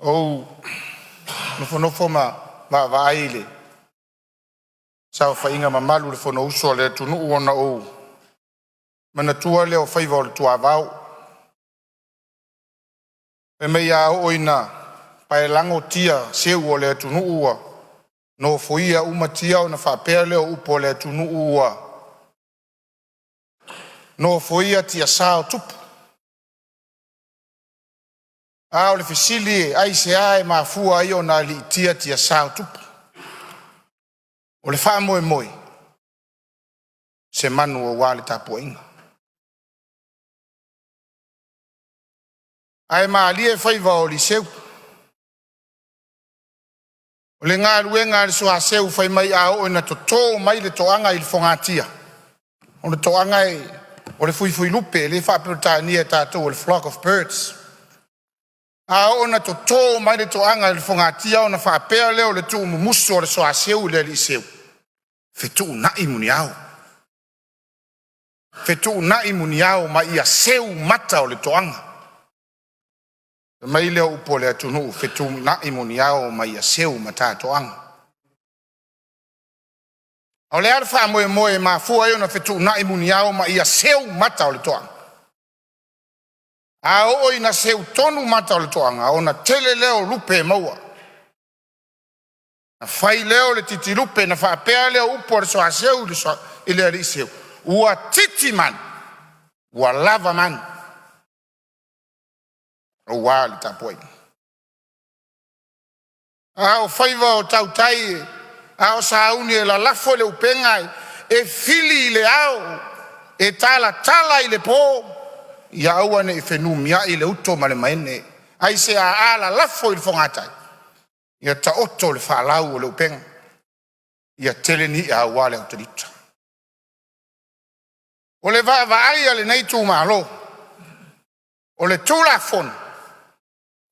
Ou nofonofo ma vaavaai i le saofaiga mamalu a le Fonousu a le atunuu ona ou manatua lea o faiva o le tuavao. Fai mai a oo ina paelago tia seu o le atunuu ua nofoia uma tia ona faapea lea o upu a le atunuu, ua nofoia tiasa o tupu. A o le fesili, aisea e mafua ai ona aliitia tiasa o tupu? O le faamoemoe, se manu aua le tapuaiga. Ae malie faiva o aliiseu. O le galuega a le soa seu fai mai a oo ina toto mai le toaga i le fogatia, o le toaga o le fuifuilupe lea e faa-Peretania e tatou o le flock of birds. A oo ina toto mai le toaga i le fogatia ona faapea lea o le tuumumusu o le soa seu i le alii seu, fetuunai muniao, fetuunai muniao ma ia seu mata o le toaga. Fai mai lea o upu a le atunuu, fetuunai muniao ma ia seu mata toaga. A o le a le faamoemoe e mafua ai ona fetuunai muniao ma ia seu mata o le toaga? A oo ina seu tonu mata o le toaga ona tele lea o lupe e maua. Ona fai lea o le titi lupe na faapea lea o upu a le soa seu i le alii seu, “Ua titi manu ua lava manu aua le tapuaiga.” A o faiva o tautai, a o sauni e lalafo le upega e fili i le ao, e talatala i le po, ia aua ne i fenumiai le uto ma le maene. Aisea? A lalafo i le fogatai, ia taoto le faalau o le upega, ia tele ni i'a aua le autaliuta. O le vaavaai a lenei itumalo, o le Tulafono,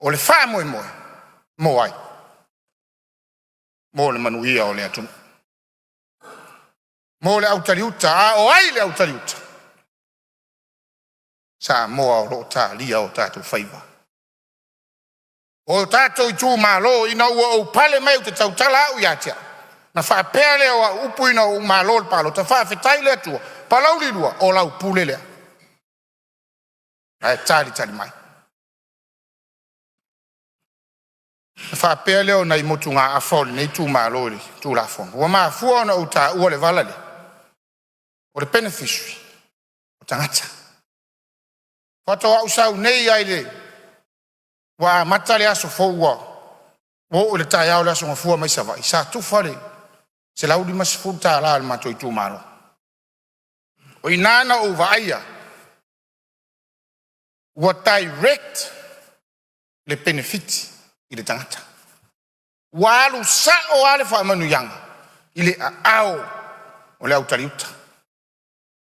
o le faamoemoe mo ai? Mo le manuia o le atunuu, mo le autaliuta. A o ai le autaliuta? O Samoa o lo o talia o tatou faiva. O tatou itumalo ina ua ou pale mai ou te tautala au ia te au, ona faapea lea o au upu ina ua ou malo i le palota, faafetai i le Atua, Palauli 2, o lau pule lea. Ae talitali mai. Ona faapea lea o nai motugaafa a lenei itumalo i le Tulafono. Ua mafua ona ou taua le vala lea, o le beneficiary o tagata. Faatoa ou sau nei lava i le ua amata le aso fou ua oo i le taeao o le aso Gafua mai Savaii, sa tufa le $150 a le matou itumalo. O i na na ou vaaia ua direct le penefiti i le tagata, ua alu sao lava le faamanuiaga i le aao o le autaliuta.